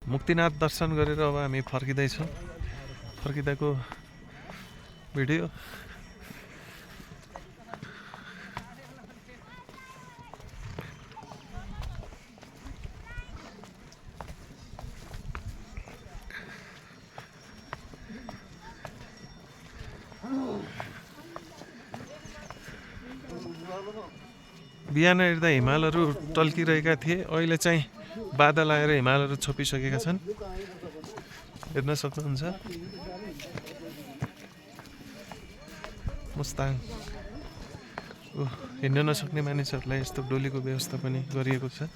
मुक्तिनाथ दर्शन गरेर अब हामी फर्किँदैछौँ। फर्किँदाको भिडियो बिहान हेर्दा हिमालहरू टल्किरहेका थिए, अहिले चाहिँ बादल आएर हिमालहरू छोपिसकेका छन्, हेर्न सक्नुहुन्छ। मुस्ताङ हिँड्न नसक्ने मानिसहरूलाई यस्तो डोलीको व्यवस्था पनि गरिएको छ।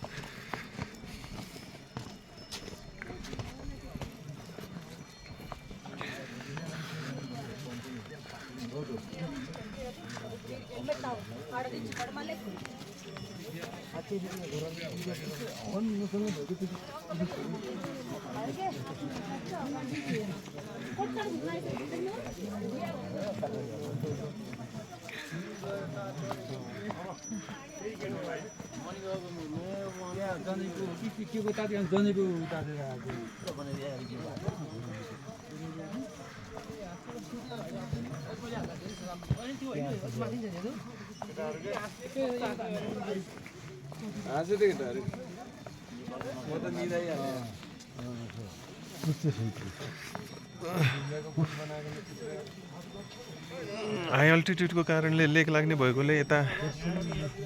हाई अल्टिट्युडको कारणले लेक लाग्ने भएकोले यता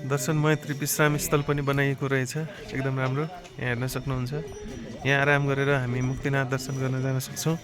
दर्शन मैत्री विश्राम स्थल पनि बनाइएको रहेछ, एकदम राम्रो। यहाँ हेर्न सक्नुहुन्छ। यहाँ आराम गरेर हामी मुक्तिनाथ दर्शन गर्न जान सक्छौँ।